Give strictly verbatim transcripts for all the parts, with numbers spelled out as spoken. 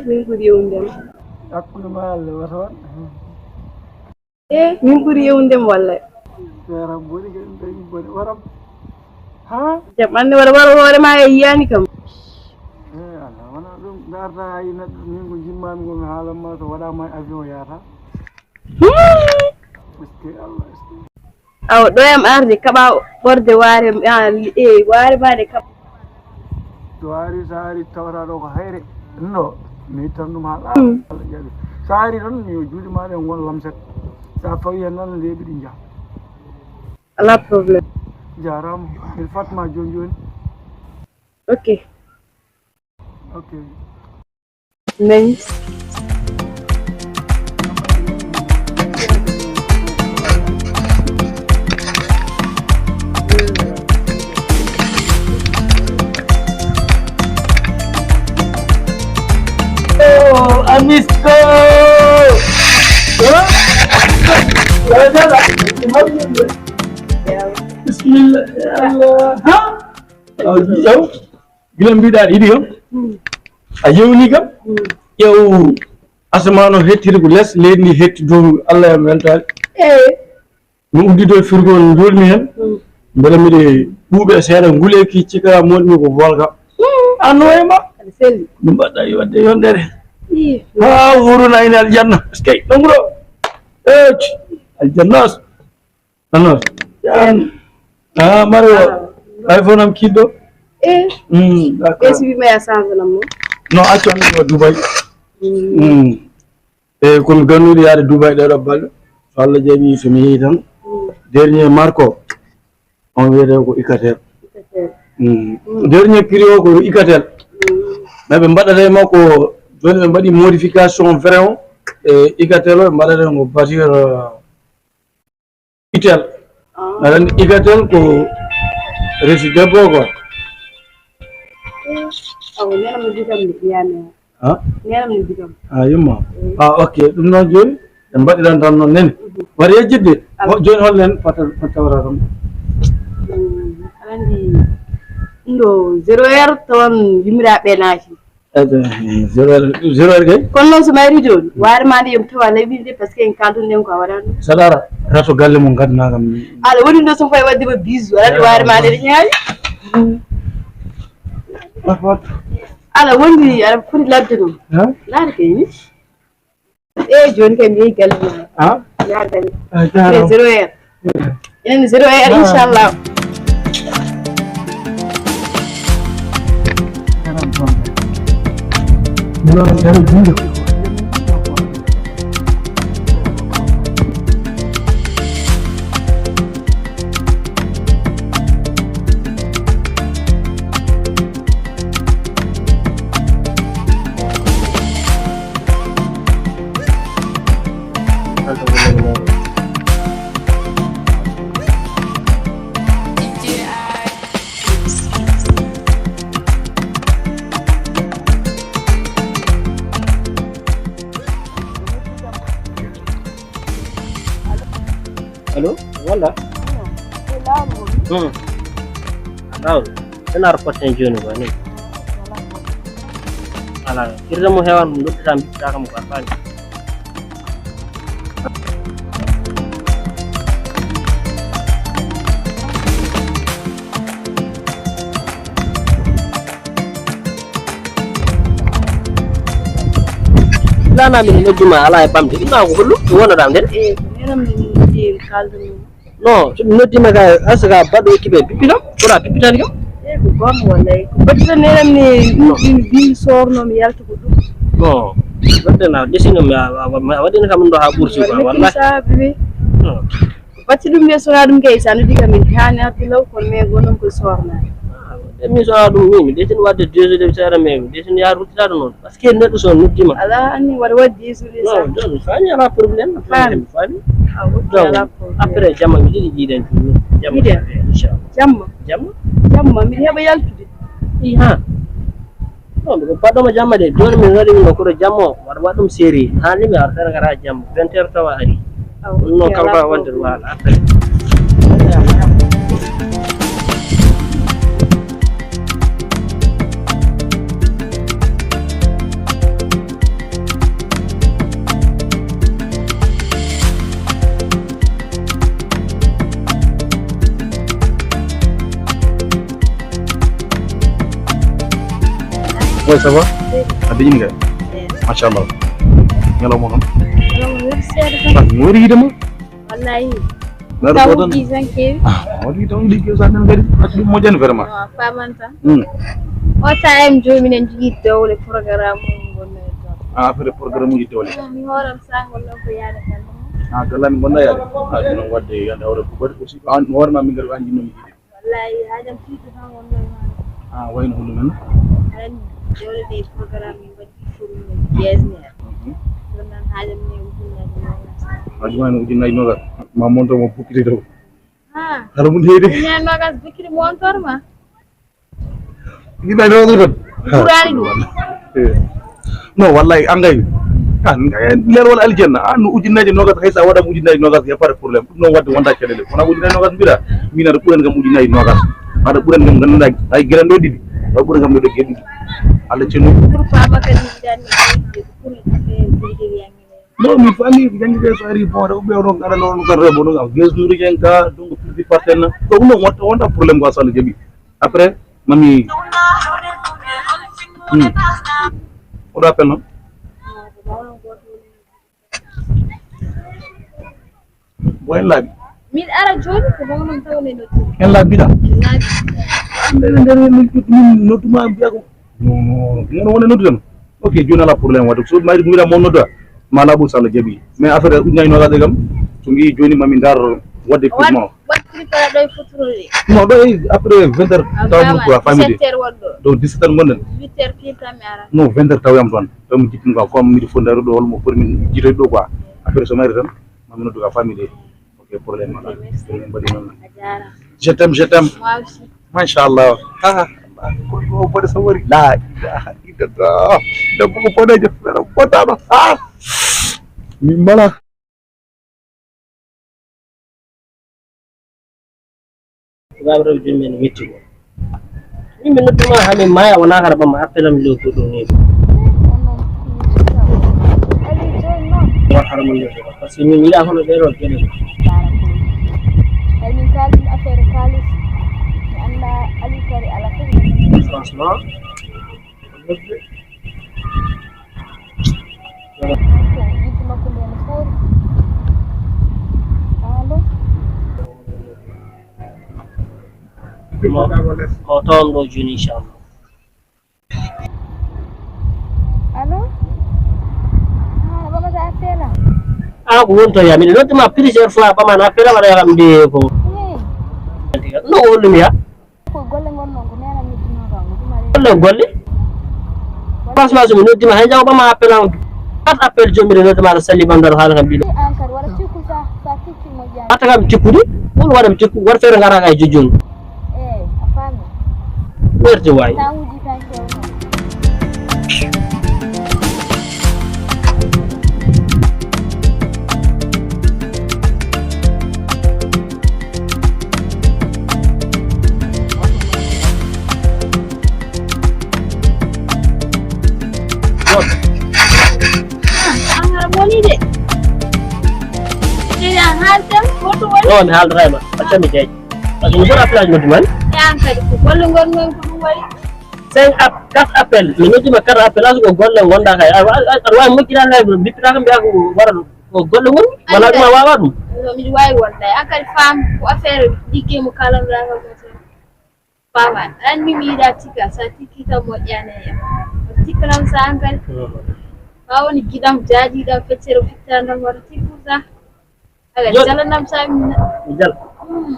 Min ɓuri yewnude mo. Hakkunde ma Allah wata waɗ. E min ɓuri yewnude mo wallay. Feeram boni kadi, tawi boni waram. Ha? Jam anne wala wala hoore ma e yiyani kam. E Allah, wona ɗum. Garta hay neɗɗo, min ko jimmami ko mi haalan ma, so waɗama e avion yahata. Est-ce que Allah, est-ce que Awa ɗo yam arde kaɓa ɓorde ware, ah, e ware ma de kaɓa. To ari, so ari tawata ɗo ko hayre. No, mi ittan ɗum ha laaɓa. Mm. Allah jaɓi. So ari tan yo juuɗe ma ɗe ngon lamset. Sa fawi hen tan leeɓi ɗi jaha. Ala problème. Jarama. Mbiɗa fatma joni joni. Ok. Ok. Nice. Oh, Amisco! Huh? Bismillah, ya Allah. Ha? Oh, yow. Gila mbiɗa aɗa yiɗi kam. Mm. A yewni kam. Mm. Ƴeew asamaan o hettiri ko les, leydi ndi hetti dow, Allah e weltaare. Eh. Mi uddido e firgo, mi jolmi heen. Mm. Mbele miɗe ɓuuɓe seeɗa, nguleeki cika moɗmi ko volga. Mm. Anno e ma. Aɗa selli. Ɗum mbaɗɗa yo wadde yondere. Ih. Ha wuruna ina aljanna. Est-ce que ɗum ɗo? Eh, aljanna. Ano. Ah, mari o iPhone am kiɗɗo. Eh. Mm, d'accord. Ɓe si wi ma ya change nam mo. No, accu am ko Dubai. Mm. Mm. E komi gannuɗo yaade Dubai ɗeɗo balɗe. So Allah jaɓi, so mi yehi tan. Mm. Dernier marque o, on wiyete ko Icatel. Icatel. Mm. Mm. Dernier prix o ko Icatel. Mm. Mais ɓe mbaɗata e makko, joni ɓe mbaɗi modification vrai o. E Icatel o, ɓe mbaɗata ko batterie, euh, Itel. Ah. Aɗa anndi Igatel ko resi debbo o quoi. Eh, awa, nenam no digam mi iyane. Ha? Nenam no digam. Ah, yumma. Mm. Ah, ok. Ɗum noon jooni, en mbaɗiran tan noon nene. Mhm. Wari yejjitde. Ala. Ho-, jooni hol nen fata, fata tawata tan? Mm, aɗa anndi ɗum ɗo zéro heure tawan yummiraaɓe naati. Eto, zéro heure, zéro heure kay? Kono noon so mayri jooni, waare ma nde yomi tawa leydi ndi, parce que en kalduno ɗen ko a waɗani ɗum. Saɗa ara, rato galle mum ngaddanaa kam. Aɗa woni ɗo so fayi waɗde ma bisou, aɗa anndi waare ma nde ɗe ñaawi. Aɗa wondi, aɗa foti ladde noon. Ha? Laare kay ni. Eh, jooni kay mi yehi galle ma. Ha? Yaa galle. Ah, jaaraama. Zéro heure. Eh. Enen zéro heure, ah, inchallah. Allo, walla? Hmm. Allo, ina reporté jooni ko ni. Ala, kirde mo hewan ɗum, ɗum ta mbiɗa kam ko arfani. Lana min noddi ma ala e bamde. Ɗum ko hollu? Ɗum wonnoɗa nder? Eh, ko nenam min noddi en kalda min. Non, so ɗum noddi ma ka, asa ka baɗɗo équipe e bippi kam, wona bippi tan kam. Eh, ko goonga wallay. Ko baɗɗo nenam ni min, min sorno mi yalta ko ɗum. Non, waɗde na desino mi a, a, a waɗino kam ɗo ha ɓurti quoi, wallay. Sabi. Non. Batti ɗum nde sona ɗum kay sa noddi kam min kaani arti law kono mais gonon ko sorna. Ah, min sona ɗum min mi desini wadde deux heures de seeɗa mais mi desini ya ruttitaɗo noon parce que neɗɗo so noddima. Ala anni waɗa waɗi deux heures de sa. Non, donc fani ala problème. Fani. Fani. Ah, ok, donc, ala problème. Après jamma mi ɗiɗi jiiɗen. Jamma. Jiiɗen. Inchallah. Jamma. Jamma. Jamma mi heɓa yaltude. I ha. Non, miɗo paɗɗoma jamma de. Joni min waɗi min ko jamma o. Waɗa waɗa ɗum série. Hani mi artata kara jamma. Vingt heures tawa ari. Aw, ɗum noon kala ko wonde ɗum haala. Après. Ça va? A deƴini kay? Machallah. Ñalawma noon? Ñalawma weli seeɗa tan. Ah, mi wari yiide ma. Wallahi. Taw ɗo tan. Ɗi tan keewi. Ah, waɗi tan ligge sa nen kadi. Ɗum moƴƴani vraiment. Non, a faman tan. Hmm. O ta en joomi nen jogii dowle programme mum ngonno e toon. Ah, affaire programme uji dowle. Hmm, mi hooram sangol noon ko yaade galle mum. Ah, gallami ngonɗa yaade. Ah, ɗum noon wadde yande hawre ko waɗi aussi. An hoore ma min kadi ko an jinnomi yiide. Wallahi, haajam tiiɗo tan wonno e maɗa. Ah, wayno hulu men? Haɗa anndi, jawle ɗe programme min mbaɗi forum no jesner. Mhm. Ɗon nan haajam ne ujunnaaji nogas. Haaju ma no ujunnaaji nogas. Ma monto mo bukkiti dow. Ah. Haɗa mun heyde. Ujunnaaji nogas bukkiti montor ma. Ujunnaaji nogas tan. Ɓuraani ɗum. Eh. Non, wallahi, an kay. An kay, leer wala aljanna. An no ujunnaaji nogas, hay sa waɗa ujunnaaji nogas, y a pas de problème. Ɗum noon wadde wonta caɗeele. Wona ujunnaaji nogas mbiɗa, min aɗa ɓuran kam ujunnaaji nogas. Aɗa ɓuran kam ngannduɗaa, hay geɗe ɗo ɗiɗi. Aɗa ɓuran kam ɗo geɗe ɗiɗi. Allah cenu. Pour Baba kadi mi yiɗani pour pour pour. Non, mi faami ko janngude so ari, bon, rewɓe o ɗon, aɗa ɗon, ko rewɓe o ɗon, am, gesnuri ken ka, donc, plus de partenaire. Donc, non, wonta, wonta problème ko so Allah jaɓi. Après, mami. Hmm. Oɗo appel noon? Ko en laaɓi? Min ara jooni ko mawɗo taw ne noddi. En laaɓi mbiɗa? Laaɓi. Nder, nder, min, min nodduma mbiya ko. No, no, no, wona noddu tan. Ok, jooni alaa problème wadde. So mayri ko mbiɗa mo nodda. Ma laaɓu so Allah jaɓi. Mais affaire ujunnaaji nogas ɗe kam, so ngi jooni mami ndar wadde paiement. Waɗ prix kala ɗo e fotoroli. Non, ɗo e après vingt heures, taw mo ko famille. Sept heures wonɗo. Donc dix-sept heures ngonɗen. Huit heures pile tan mi ara. Non, vingt heures taw yam toon. Taw mi jippin quoi, comme miɗo foti ndarude ɗo, holmo foti min jitoyde ɗo quoi. Après so mayri tan, mami noddu ka famille. Ok, problème alaa. Ok, merci. Min mbaɗi noon. A jaaraama. Je t'aime, je t'aime. Moi aussi. Machallah. Ah, ko, ko, ko, ko, la ilaha illallah. Debbo ko boɗejo, feere botaɗo. Ah. Min mbala. Baaba rewɓe jooni men metti ko. Min mi nodduma haa min maaya, wonaa hara ɓamma appel am lew goɗɗum ni. Won hara mo lew goɗɗum. Parce que min yiɗa hono ɓeɗo geɗe. Ay min kalɗum affaire kalis. Mi annda Ali kadi ala fof. Franchement. Yiɗde makko nde no foori. Allo? Mo, mo tawam ɗo jooni, inchallah. Allo? Ah, ɓamata appel am? Ah, ko woni toon ya? Miɗo nodduma plusieurs fois, ɓamana appel am, aɗa yaram mbiye ko. Hey. No o hollumi ya? Ko golle ngon noon, ko neena noddunoo kam, ko ɗum ari. Golle, golle. Franchement, so mi noddima, hay jaw ɓama appel am. Quatre appel joomire noddima aɗa salli bandar haala kam mbiɗo. An kadi waɗa tikku sa, sa tikki moƴƴani. Watta kam tikkude, won waɗa mi tikku, waɗa feere ngara kay jojjoni. Eh, a faami. Werti waay. Sa wuji tan kewno. An hara boni de. Seydi, an haali tan, hoto woni? Non, mi haaldata e ma. Acca mi jeeƴa. Parce que mi foti appelage noddu man. E an kadi, ko golle ngon noon ko ɗum waɗi? Cinq app-, quatre appel. Mi noddima quatre appel, aso ko golle ngonɗa kay. Aɗa wa-, aɗa waawi moƴƴinaade hay, mbippita kam mbiya ko waɗa ɗum. Ko golle ngon, wala ɗum a waawa ɗum. No, miɗo waawi wonde. An kadi faam ko affaire ligge mo kalanɗaa kam ɗo tan. Faama, an mi mi yiɗa tikka, sa tikki tan moƴƴani e am. Tikkanam sa an kadi. Fa woni giɗam, jaajiɗam, feccere fittandam, wata tikku sa. Aga, yo jalanam sa min. Mi jala. Hmm.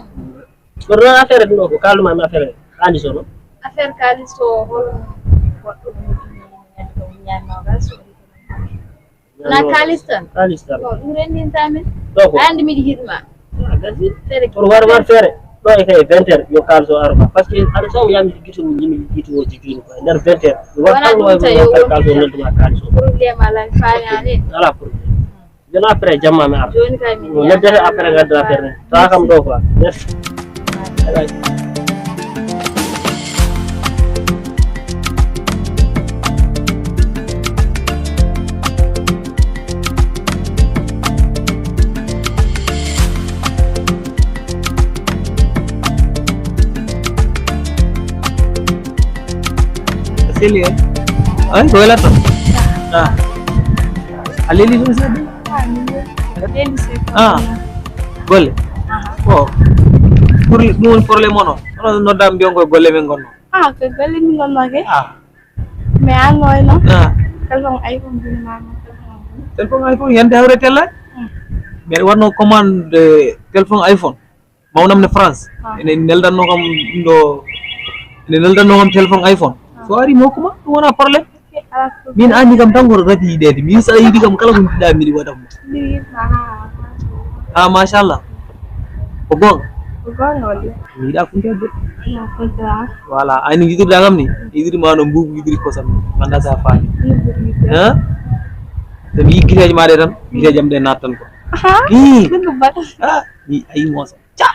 Kono noon affaire ɗum ɗo ko kaaluma mi affaire kaalis o noon. Affaire kaalis o holno goɗɗo mo ɗum ñande ko mi ñaanno gas o. Na kaalis tan? Kaalis tan. Ko ɗum renndinta min. Ɗo ko? Anndi miɗo yiɗ ma. Ah, gasi. Feere pour war, war feere. Ɗo e kay vingt heures, yo kaalis o aro. Parce que aɗa soomi yami gito, mi yimi gito o jijuni ko e nder vingt heures. Mi war wona kala ɗum wayno tawi o wonta kaalis o, kaalis o. Problème ala, mi faami an en. Ala problème. Jooni après, jamma mi ara. Jooni kay min. Noddete après, ngadda affaire ne. Tawa kam ɗo quoi. Merci. Bye bye. Seli, eh? Ay, ko welatto? Ah. A leli ɗum seeɗa? Ah, min leli seeɗa. Ah. Golle? Aha. Ko pour ɗum woni problème on o? Onon noddaama mbiyon ko golle men ngonno. Ah, ko golle min ngonno ke? Ah. Mais an noy no? Ah. Téléphone iPhone bini ma, téléphone. Téléphone iPhone yande hawre tella? Hmm. Mais warno commande téléphone iPhone. Mawnam ne France. Ah. Ene neldanno kam ɗum ɗo, ene neldanno kam téléphone iPhone. Ah. So ari mo kuma ɗum wona problème. Ok, ala problème. Min andi kam tan ko rafi yiɗede. Min sa yiɗi kam kala ko jiɗɗa miɗi waɗa mo. Miɗi yiɗma ha. Ah, machallah. Ko gonga? Ko gonga wallahi. Mi yiɗa kuntede. No, kunta. Voilà, ani yiɗirɗa kam ni. Yiɗirma no mbubu yiɗiri kosam. Manda sa faami. Yiɗiri. Hein? To mi yiɗi giteeje ma ɗe tan, giteeje am ɗe nattan ko. Aha. Ii. Ɗum ko baɗa. Ah, mi ayi mo. Ca.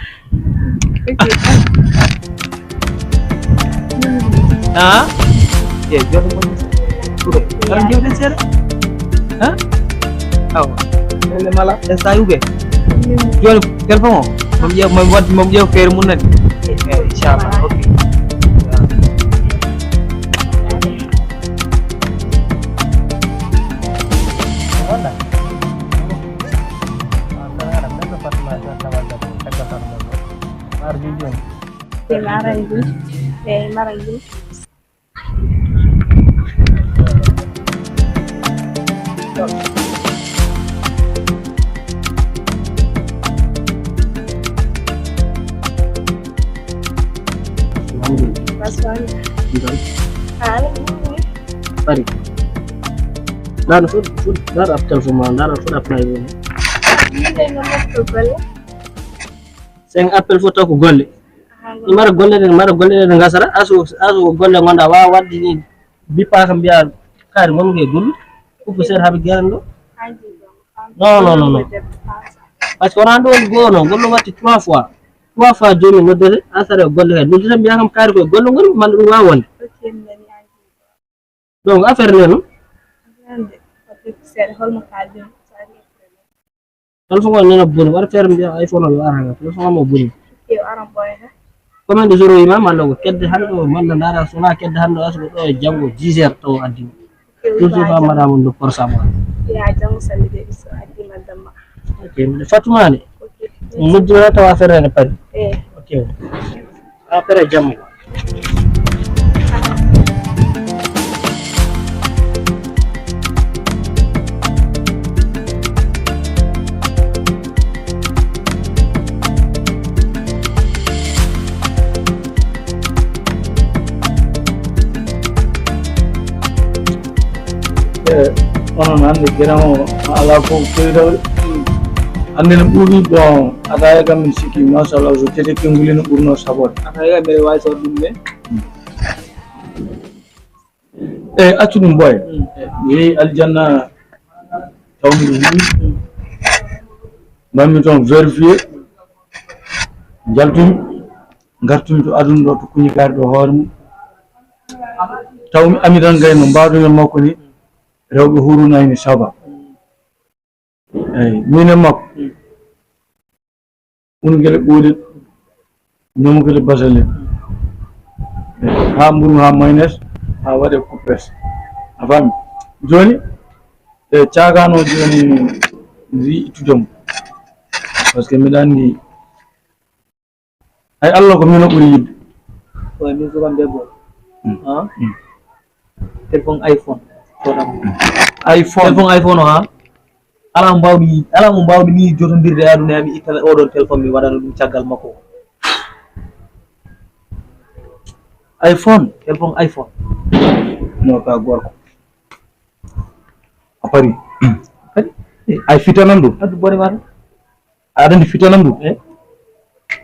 Ah? Ye, joɗo mo. Kure. Kala joɗo seeɗa. Ah? Awa. Ele mala, e sa yube. Joɗo téléphone o. Mam ƴeew, mam wad, mam ƴeew feere mun nani. Eh, inchallah. Ok. Wala. Te maranji, te maranji. Baswan. Idan. An. Bari. Dara fof, fof, dara appel fof ma, dara fof appel fof. Min de no mofto golle. Sen appel fof taw ko golle. Ah, mi mara golle ɗe, mara golle ɗe gasara, aso, aso ko golle gonda wawa wadde ni bippa kam mbiya kaari gonmi ko e golle. Fof ko seeɗa haɓe geran ɗo. Non, non, non, non. Parce que wona ɗo woni goo non, gollo watti trois fois. Trois fois jomi noddete, asara e golle kadi. Noddete mbiya kam kaari ko e golle ngoni, man ɗum wawa wonde. Ok, mi nani. Donc, affaire nde noon. Hannde, ko seeɗa, holno kaalden? Téléphone o nana boni, waɗa feere mbiya iPhone o yo ar hannga, téléphone o mo boni. Yo aran boy, ha? Combien de jours o yima, malla ko kedde hannde o, malla ndaara, so wonaa kedde hannde o, asgo ɗo e janngo, dix heures taw o addima. Toujours fa mbaɗa mon ɗo portable. Ya, janngo samedi, so addi madame ma. Ok, mbiɗa Fatuma ne. Ok. Noddi wona tawa affaire ene pari. Eh. Ok. Après jamma. E onon hannde geran o ala fof kewi tawde. Hannde no ɓuri bon, ataya kam min sikki machallah so tete kenguli no ɓurno sabote. Ataya kam mbeɗa wawi sorde ɗum de. E accu ɗum boy. Mi yehi aljanna tawmi ɗum ni. Mbanmi toon vérifié. Njaltumi. Ngartumi to aduna ɗo to kuñi gaari ɗo hoore mum. Tawmi ami tan gay no mbaɗumi e makko ni. Rewɓe hurunayni saba. Eyi, min e makko. Ungele ɓoolit, ñamugele basale. Eyi, haa mburu, haa mayonnaise, haa waɗe coupes. A faami? Jooni, e caakano jooni, mi wii ittude mo. Parce que mbiɗa anndi, hay Allah ko min o ɓuri yiɗde. Oye, min sukan debbo. Mm. Ah? Mm. Téléphone iPhone. Koɗam. Mm. IPhone. Téléphone iPhone o, ha? Ala mo mbawmi, ala mo mbawmi ni jotondirde e aduna, mi ittana oɗon téléphone, mi waɗana ɗum caggal makko. IPhone? Téléphone iPhone. No ka gorko. A pari. Kadi? Ay fitanan ɗum. Addu bone ma tan. Aɗa andi fitanan ɗum? Eh?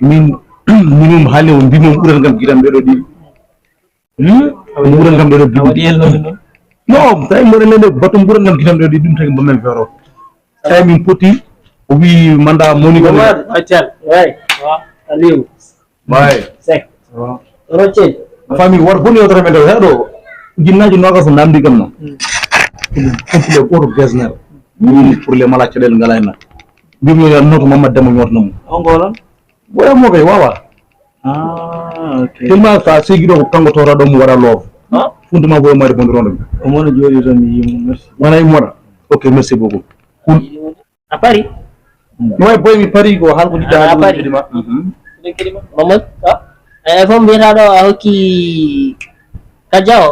Min, minum hali o mbimo ɓuran kam gidan ɓeɗo ɗiɗi. Hmm? Ɓuran kam ɓeɗo ɗiɗi. A waɗi elnoɓe noon? Non, tawi mboɗo nande batum ɓuran kam gidan ɓeɗo ɗiɗi, ɗum tagi mbamen fero. Tawi min poti, o wi manda moni ko. Momar, Acal, way. Wa, Aliou. Baye. Sek. Roche. A faami, war boni yewtere men ɗo, heɗo ujunnaaji noogas o namdi kam noon. Ɗum complet goto gesner. Min pour les malades caɗeele ngala e men. Mbimi yo noto Mamadou Demba ñootno mo. On ko onon? Boya mo kay wawa. Ah, ok. Tellement sa segi ɗo ko kanko tawata ɗo mo waɗa love. Ha? Funtuma boy mari bondo rondo. O mona jooɗi tan mi yimo. Merci. Wona e moɗa. Ok, merci beaucoup. Cool. A pari? No way boy mi pari ko hal ko jiɗɗa. A pari. Mamadou, a? E fof mbiyata ɗo a hokki Kaja o?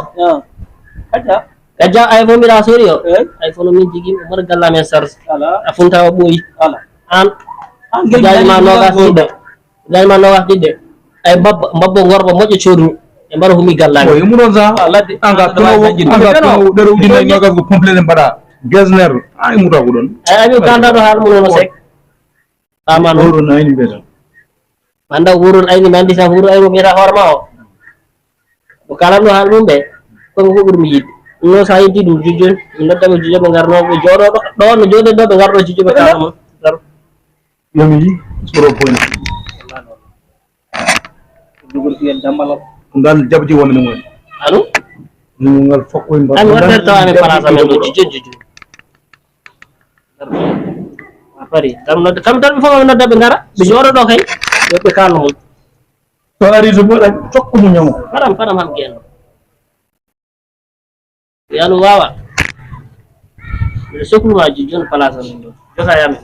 Kaja? Kaja, ay fof mbiɗa sori o? Ay fof no min jigi, o mbaɗa galla men sarse. A funta o ɓooyi. An, jaajma nogas ɗiɗɗo. Gañma nogas ɗiɗɗe. Ay mbabba, mbabba gorko moƴƴo coodmi. E mbaɗa humi gallaaji. Ko yimmu ɗon sa. Anga tono, anga tono ɗeɗo ujunnaji nogas ko complet mbaɗa. Gesner, ay muta ko ɗon. Ay ami kanta ɗo haal muno no sek. Ama no. Wuro na ini mbeta. Anda wuro ayni mandi sa wuro ayni mbeta horma o. Ko kala no haal mum ɓe. Ko ko ɓurmi yiɗde. No sa yiddi ɗum jujjun. Noddama jujjo ɓe ngarno ɓe jooɗo ɗo. Ɗo no jooɗo ɗo ɓe ngarno jujjo ɓe kala mum. Yomi yi soro point. Dugol fiyel dambalal. Ko ngal jabdi wonde no woni. Allo? Ngal fokko en. An wadder tawa amen place amen ɗo jijjo jijjo. A pari. Kam nodde kam tan mi fof nodda ɓe ngara. Ɓe jooɗo ɗo kay. Yo ɓe kaalno mum. To ari to mboɗa tokko mo ñamo. Param param ham geno. Yalo wawa. Miɗo soklu ma jujjun place amen ɗo. Joga yami.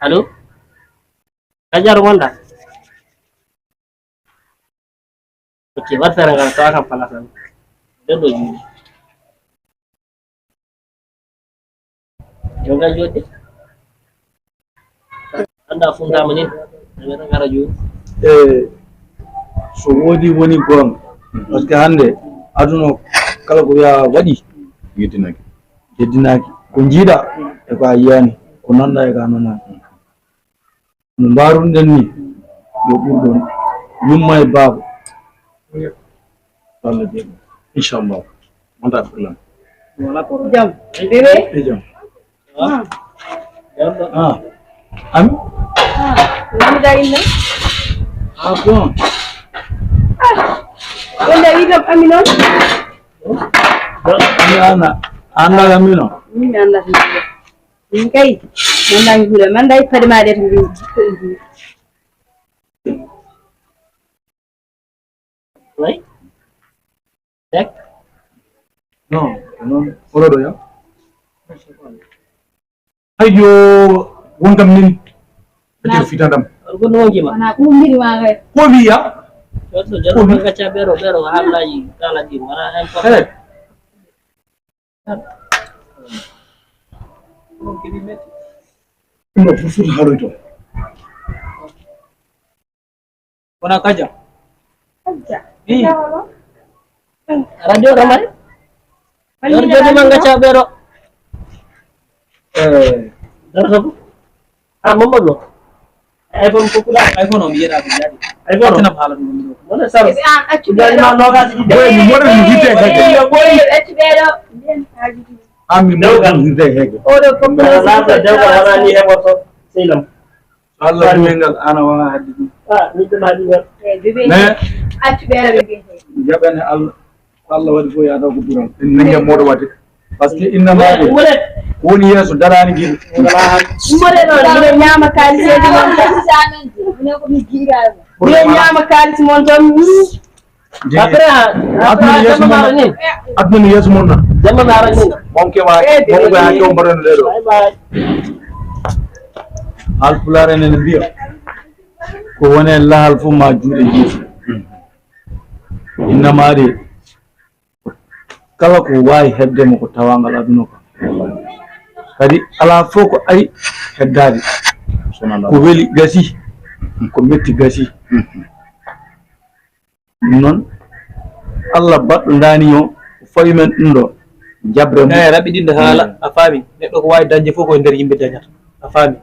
Allo? Kajaro wonda? Ok, wat feere ngal tawa kam place am. Ɗo ɗo juuɗe. Jonga jodde. Anda funtama ni. Ngara juuɗe. E so woodi woni goonga. Parce que hannde aduna o kala ko wiya waɗi. Yeddinaki. Yeddinaki. Ko njiiɗa e ko a yiyani. Ko nanɗa e ko a nanani. No mbaruɗen ni, yo ɓurɗon yumma e baaba. Allah jeeɗo. Inchallah. Wonta problème. Wala problème. Jam. Bébé. E jam. Ah. Ah. Ami? Ah. Wonda inna? Ah, bon. Ah. Wonda wiɗam ami noon? Ami ana. Anda ami noon? Min anda. Min kay, man dañi huula, man dañi paɗe maa ɗe to mbiyi. Way? Tek? Non, non, oɗo ɗo ya? Ayyo, won kam nini. Ete fitandam. Ko no jima. Wona ko mbiri ma kay. Ko wiya? Ko jalo ko gacca ɓeɗo, ɓeɗo halaji kala di wala en ko. Eh. Ɗum ɗo pour surtout haaloy toon. Wona Kaja. Kaja. Wi. Kaja wala? Radio Ramay. Wani yor jodi radio? Manga caɓeɗo. Eh. Darata ko. Ah, Mamadou. iPhone ko kula. iPhone o mi yera ko jadi. iPhone. Tinam hala dum do. Wala saro. Be an accu be do. Boy mi mona mi hite hege. Boy accu be do. An mi mona mi hite hege. O do ko la la da da wala ni e moto. Selam. Allah dum ngal ana wala haddi dum. Ah, ni dum haddi ngal. Mais accu be do be. Jabane Allah. Ko Allah waɗi fof yaata ko ɓuran. En nangi e mooɗo waɗde. Parce que innama ko woni yeeso daraani gila. Ummore ɗo, minen ñaama kaalis heddi mon tan. Minen ko mi jiiraama. Minen ñaama kaalis mon tan. Après ha aduna yeeso mon. Aduna yeeso mon na. Jamma mara ni. Mon ke wa. Mon ko ha jom baron le do. Bye bye. Haalpulaar enen mbiya ko woni e lahal fof ma juuɗe jeeso. Innama de kala ko waawi heɓde mo ko tawaangal aduna ko. Kadi alaa fof ko ari heddaade. Ko weli gasi, ko metti gasi. Ɗum noon, Allah baɗɗo ndaani o, o fawi men ɗum ɗo, jaɓre mum. Eey, raɓɓiɗinde haala, a faami. Neɗɗo ko waawi dañde fof ko e nder yimɓe dañata, a faami.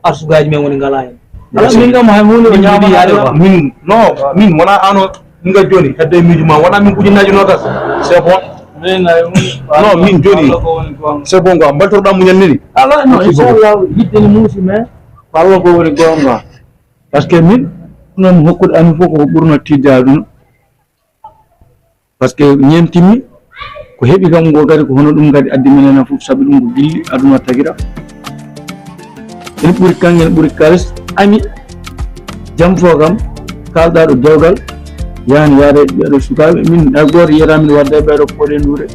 Arsugaaji men woni ngalaa heen. Ala min kam hay huunde o ñaamataa. Min, non, min wonaa aan o, min ngar jooni, hedde e miijo ma, wonaa min ujunnaaji noogas, c'est bon. Non, min jooni, c'est bon quoi, mbaltoroɗaa muñal nini? Ala, non, inchallah, yiɗde ne muusi, mais ko Allah ko woni goonga. Parce que min, ɗum hokkude amin fof ko ɓurno tiiɗde aduna. Parce que ñeemtimmi ko heɓi kam ngo kadi ko hono ɗum kadi addi men enen fof, sabi ɗum ko gilli aduna tagira. Ene ɓuri kanŋe, ene ɓuri kalis. Ami, jam fo kam, kalɗa ɗo dewgal, yani yaade ɓeɗo sukaɓe. Min, hay goto yiyata min wadde ɓeɗo poɗe nduure.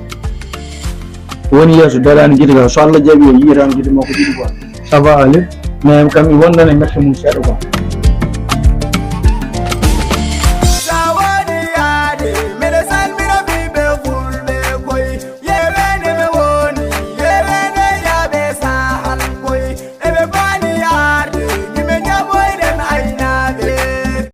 Woni yeeso darani gite ga, so Allah jaɓi o yiyata gite makko ɗiɗi quoi. Ça va aller, mais kam mi wondan e mette mum seeɗa quoi.